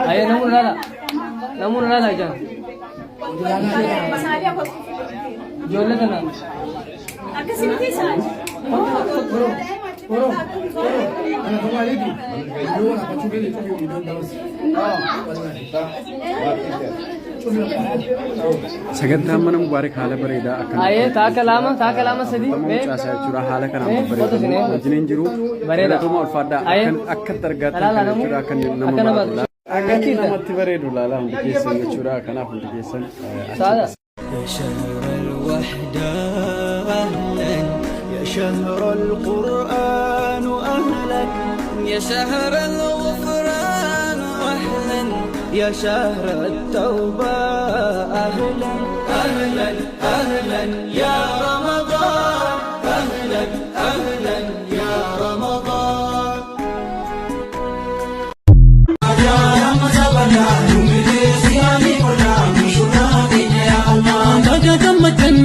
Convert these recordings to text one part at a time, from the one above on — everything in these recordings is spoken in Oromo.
Ayyee namoonni laala. Namoonni laala ijaan. Ijoollee kana. Akkasitti isaan. Sagantaan mana Mubaarik haala bareedaa akkana. Ayyee taaka lama taaka lama sadi. Guutamuu caasaa jechuudha haala kanaan Mee, foto isin babbareedamu eegu. wajjiniin jiru. Bareeda. Galatoomaa ulfaadhaa Ayyee. akkan akkatti argattan Alaala kana namu. jechuudha akkan nama Akkana bareedu. baatu. Akka namatti bareedu laalaa hundi keessan jechuudha kanaaf hundi keessan achi Saada. يا شهر الوحدة أهلا، يا شهر القرآن أهلا، يا شهر الغفران أهلا، يا شهر التوبة أهلا، أهلا أهلا يا رمضان، أهلا أهلا يا رمضان. Baga gammadan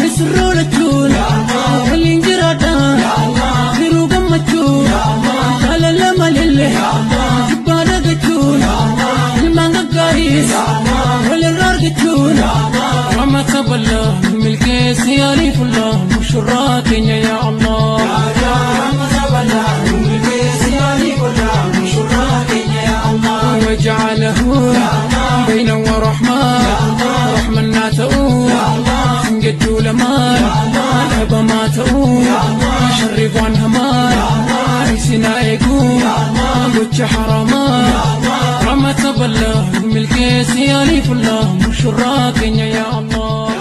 misirroo lachuun waliin jiraadha jiruu gammachuu jaalala malelle jibbaa dagachuun ilmaan gaggaariis walirraa argachuun ramata bal'aa milkeessi yaaliifullah mushurraa keenya yaa Allah. وجعله بين ورحمة رحمة تؤون سنجد لمان أبا ما تؤون شرب همان عيسنا يقول قلت حرمان رحمة بالله ملكيس يا ليف الله مشراك يا الله.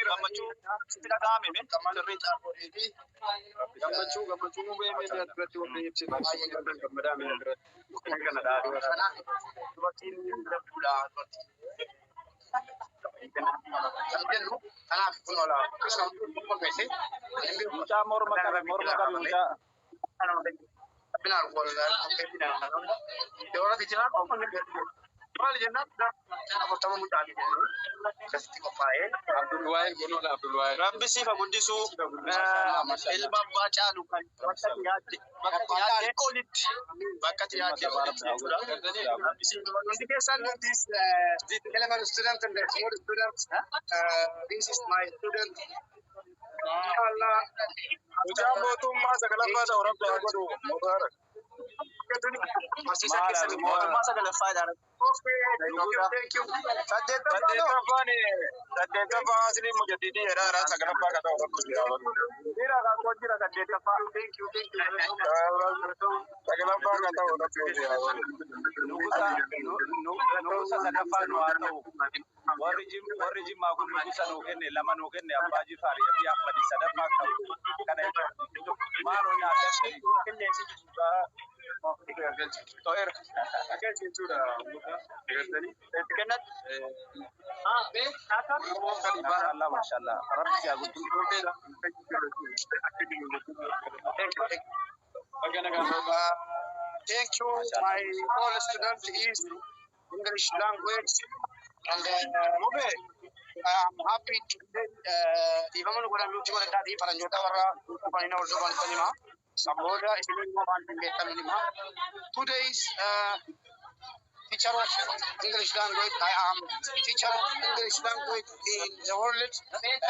Gammachuu sitti dhaga'ame mee sirrii gammachuu gammachuu mubee mee duratti wanti ibsitu baay'ee gammadaa mee duratti kana dubartiin dabduudha dubartiin kan jennu kanaaf kun ola mucaa morma qabe morma qabe mucaa Rabbi siif haa guddisuu ilma abbaa caalu kan bakka ati yaadde bakka ati yaadde olitti bakka ati yaadde olitti jechuudha. Rabbi siif hundi keessan This clever student and the small student. This is my student. Inshallah. Mucaa mootummaa sagalaffaa ta'u Rabbi haa godhu Mubaarak. Barsiisaa keessan Mootummaa sagalaffaa jedha. Okay, thank you, thank you. Saddeettaffaan saddeettaffaa asli mujaddidii jedha sagalaffaa kan ta'u Rabbi haa godhu. Jira kan koo jira saddeettaffaa. Thank you, thank you. Sagalaffaa kan ta'u Rabbi haa godhu. Nugusa nugusa sadaffaa nu haa ta'u. Warri jim warri jimmaa kun nugusa nuu kenne lama nuu kenne abbaa Jifaar fi Ahmadi sadaffaa qabu. Kana maaloo nyaata To'eera. Akkas jechuudha. Agartanii. Kennat. Maashaallah maashaallah. Rabbi si haa guddisu. Thank you. Thank you. My all student is English language and Mubee. I'm happy to dhiifama nu godhan nuti godhadhaa faranjoota warra dhufanii na hordofan hima. Saboota isin immoo afaan hin beektan hima. Today's teacher of English language. I am teacher of English language in the world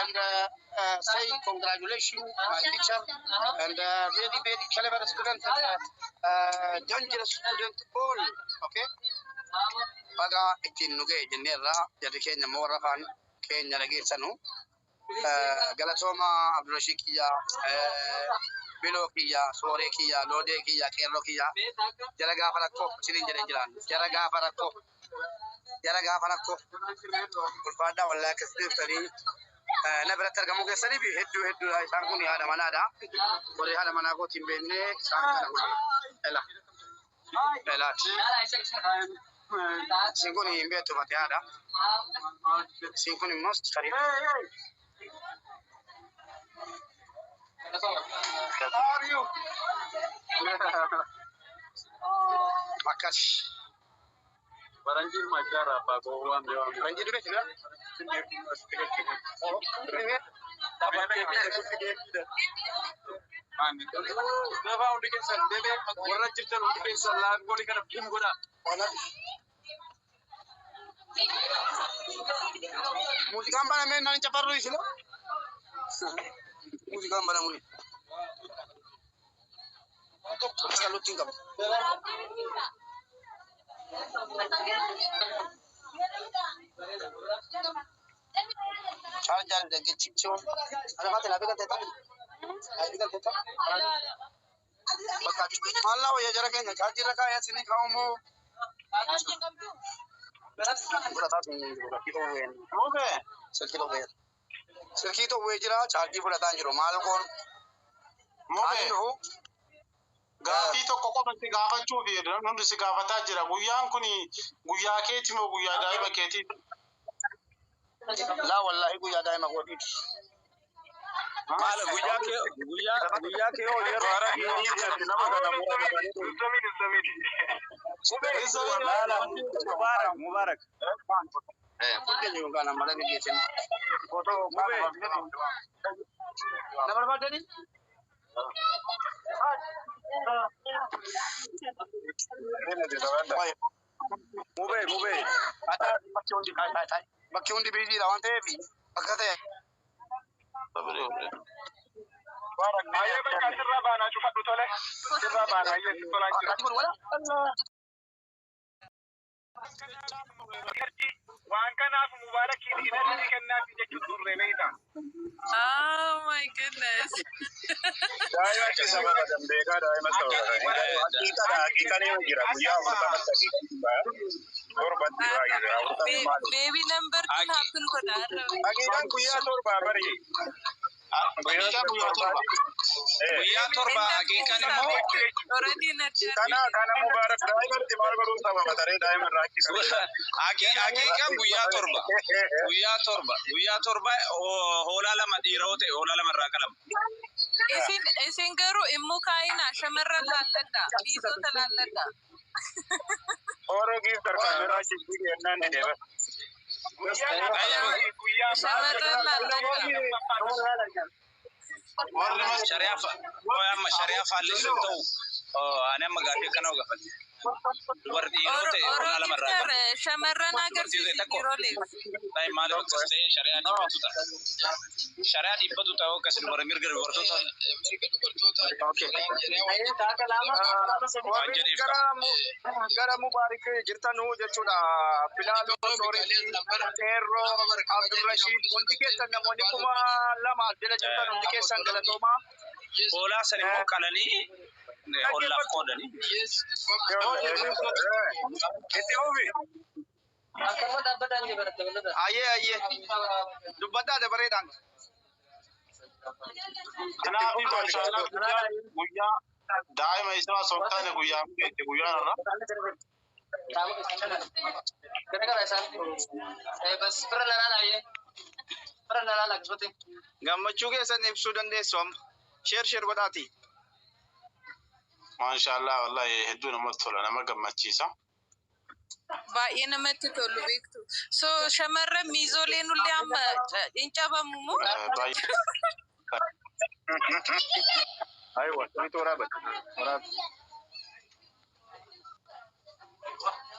and say congratulations, my teacher, and very, very clever student and dangerous student all. Okay? Baga ittiin nu ga'e jenneerra jarri keenya immoo warra afaan keenya dhageessanu. Galatooma Abdurrashid kiyya, Biloo kiyya, Sooree kiyya, Loodee kiyya, Qeerroo kiyya. Jara gaafa rakkoo isiniin jedhee jiraan. Jara gaafa rakkoo. Jara gaafa rakkoo. Ulfaadhaa wallaahi akkasitti dhuftanii na biratti argamuu keessanii fi hedduu hedduudha. Isaan kun haadha manaadha. Warri haadha manaa kootiin beeknee isaan kana kun ela. Elaati. Isin kun hin beektu Fatihaadha. Isin kun immoo sariidha. How are you? Akkas. Faranjiin machaara abbaa koo waan beekaa. Faranjii dhufe jira. Gafaa hundi keessan deemee warra jirtan hundi keessan laakkoolii kana bim godhaa. Muuziqaan banamee naan cafarru isila. Muuziqaan banamuu. Tokko saluutti hin qabu. Chaarjaar dhaggeechuu. Alabaate laafee kan ta'e Bakka maallaa wayya jara keenya chaarjii irra kaa'ee asii kaa'u moo. Silkii dhowwee. Silkii dhowwee jira chaarjii fudhataa hin jiru maal goon. Mubee gaaffii tokko qofa si gaafachuuf namni hundi si gaafataa jira. Guyyaan kun guyyaa keeti moo guyyaa daa'ima keetii? Laa wallaahi guyyaa daa'ima kootiiti. Maal guyyaa kee guyyaa kee hoo yeroo Laala Mubarak Mubarak. Na barbaadani? Mubee mubee. Bakki hundi biiziidha waan ta'eef akka ta'e. Ayyee bakka asirraa baanaa cufadhu tole. Asirraa baanaa ayyee si tolaan jira. Waan kanaaf Mubaarakiin inarrii kennaaf jechuun turre beekta. Oh my goodness. Daa'ima keessa baratan beekaa daa'ima sababa. Haqiiqadha haqiiqaan yoo jira guyyaa afurtamatti haqiiqaan torbatti baay'ee afurtamni maali? Baby number kun happen godha har'a. Haqiiqaan guyyaa torbaa bari. Guyyaa torba. Guyyaa torba haqiiqaan immoo Already natti Kana kana Mubaarak daa'imatti maal godhuu sababa taree daa'ima irraa harkisa. Haqiiqaan guyyaa torba. Guyyaa torba. Guyyaa torba hoolaa lama dhiira yoo ta'e hoolaa lama irraa qalama. Isin garuu immoo kaayinaa shamarran laalladha. Dhiirota laalladha. Oroo giif tarkaanfiraa shibbii kennaan ni deema. Shamarran laalladha. Shari'aa amma shari'aa faallessu hin ta'u. Ani amma gaaffii akkana gaafadhe. Dubartii yeroo ta'e hoolaa lama irraa qalama. Shamarran agarsiisi dhiiroleef. Taa'e maaliif akkas ta'e shari'aa dhibbatu ta'a. Shari'aa dhibbatu ta'a akkas dubara mirga dubartoota. Warri gara Mubaarik jirtanu jechuudha. Bilaaloo, Sooretti, Qeerroo, Abdurrashiid hundi keessan namoonni 2000 jala jirtan hundi keessan galatoomaa. Hoolaa san immoo qalanii ollaaf qoodanii. Itti fufi. Ayyee ayyee dubbadhaa dabareedhaan. Kanaaf maashaallah guyyaa daa'ima isaa osoo hin taane guyyaa mukeetti guyyaan irra. Gammachuu keessan ibsuu dandeessu amma. Sheer sheer godhaati. Maashaallah wallahi hedduu namatti tola nama gammachiisa. Baay'ee namatti tolu beektu. So shamarran miizoleen ullee amma hin cabamu moo? Aywa, ni toora bata.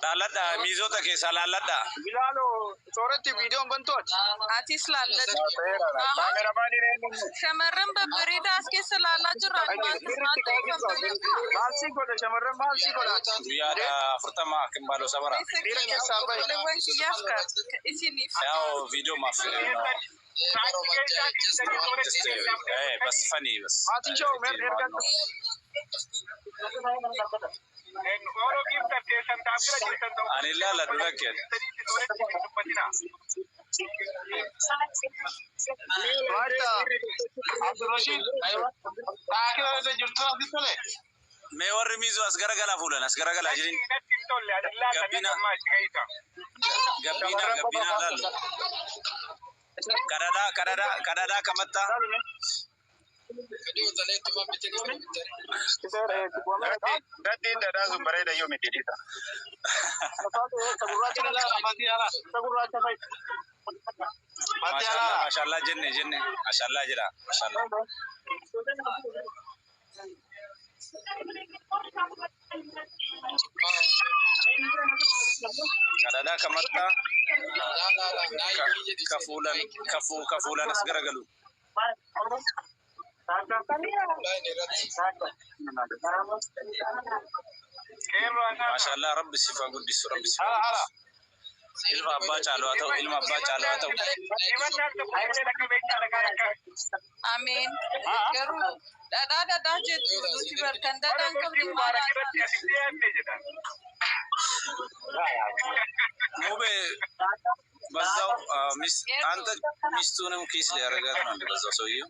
Laalladha miizota keessaa laalladha. Bilaaloo sooretti viidiyoon bantu ati. Atis laalladha. Kaameramaaniin eenyu? Shamarran babbareedaa as keessa laalaa jirra. Maal sii godha shamarran maal sii godha? Guyyaa 40 kimbaaloo sabara. Dhiira keessaa bahi. Obboleewwan kiyyaaf ka isiniif. Yaa'u viidiyoo maaf. Bas fani bas. Maatiin shoo meer ergaa. Ani laala dura kenna. Abdurrashiid dhaakira irra jirtu asitti tole. Mee warri miizoo as garagalaa fuulan as garagalaa jirin. Gabbina. Gabbina gabbina laalu. Kadhadaa kadhadaa kadhadaa kamatta. Daddiin dhadhaa sun bareeda yoo miti dhiisa. Maashaallah maashaallah jenne jenne maashaallah jedha maashaallah. Kadhadhaa kamattaa ka fuulan ka fuulan as garagalu. Maashaallah rabbi sifa guddisu rabbi sifa guddisu. Ilma abbaa caalu haa ta'u ilma abbaa caalu haa ta'u. Ameen. Garuu dhadhaa dhadhaa jettu nuti barkan dhadhaan qabdu maal ሙቤ በዛው አንተ ሚስቱንም ኪስ ሊያደርጋት ነው እንደ በዛው ሰውዬው።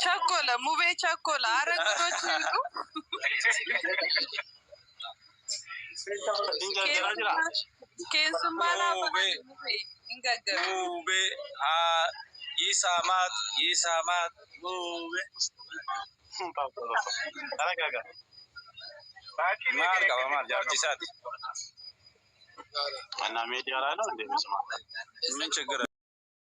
ቸኮለ ሙቤ ቸኮለ። አረ ጉዶች ይውጡ። Keessummaa ሙቤ lafa hin gaggabu. ሙቤ ይሳማት ይሳማት ሙቤ maal qaba maal jaartii isaati እና ሜዲያ ላይ ነው እንደ የሚሰማው ምን ችግር